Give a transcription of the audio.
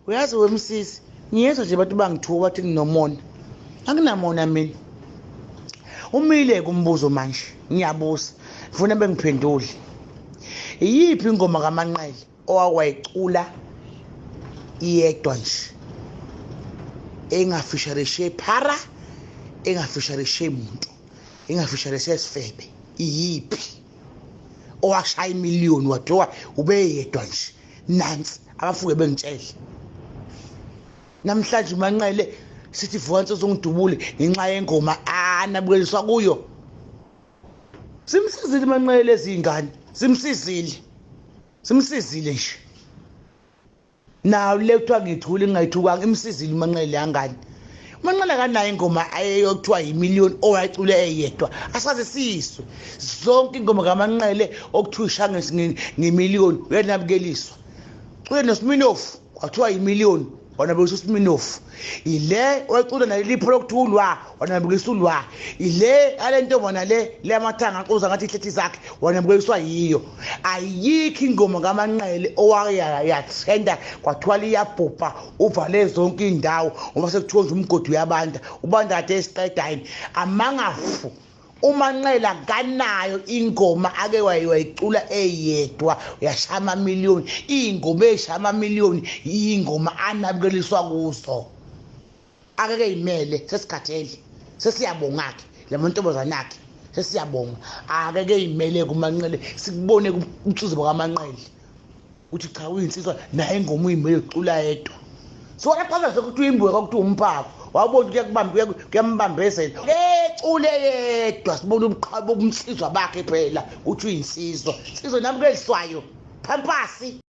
Uyazi wemsisi, ngiyezwa nje abantu bangithuka bathi nginomona. Anginamona mina. Umile kumbuzo manje, ngiyabuza. Ngifuna bengiphendule. Iyiphi ingoma kaManqele owawayicula iyedwa nje? Engafisharishe phara, engafisharishe muntu, engafisharishe sifebe. Iyiphi? Owashaya imiliyoni wathiwa ubeyedwa nje. Nansi abafuke bengitshele. Namhlanje uManqele sithi vuka nsizwa ungidubule ngenxa yengoma anabukeliswa kuyo. Simsizile uManqele lezi ngane, simsizile. Simsizile nje. Nawo le kuthiwa ngithule ngingayithukanga imsizile uManqele yangane. uManqele akanayo ingoma ayeyokuthiwa yimiliyoni owayecule eyedwa, asaze siswe. Zonke ingoma kaManqele okuthiwa ishange ngemiliyoni uyanabukeliswa. Cule noSminofu kwathiwa yimiliyoni wanabukisa uSminofu. Ile owayecula naleli pho lokuthiwa ulwa wanabukisa ulwa. Ile ale ntombana le le amathanga axuza ngathi ihlethi zakhe wanabukiswa yiyo. Ayikho ingoma kaManqele owayathenda kwathiwa liyabhubha uvale zonke indawo ngoba sekuthiwa nje umgodi uyabanda, ubanda kade esiqeda yini amangafu. uManqele akanayo ingoma ake wayicula eyedwa uyashaya amamiliyoni. Iy'ngoma ey'shaya amamiliyoni iy'ngoma anabukeliswa kuzo. Akeke yimele sesikhathele, sesiyabonga-ke la mantombazane akhe, sesiyabonga. Akeke yimele kuManqele, sikubone ubunsizwa bakaManqele uthi cha uyinsizwa naye ingoma uyimele ucula yedwa. So waqala sekuthi uyimbuke kwakuthiwa umphako, wabona ukuthi kuyakubamba kuyambambezela ecule yedwa, sibona ubuqhawe bobunsizwa bakhe phela ukuthi uyinsizwa. Insizwa namukeliswayo phampasi.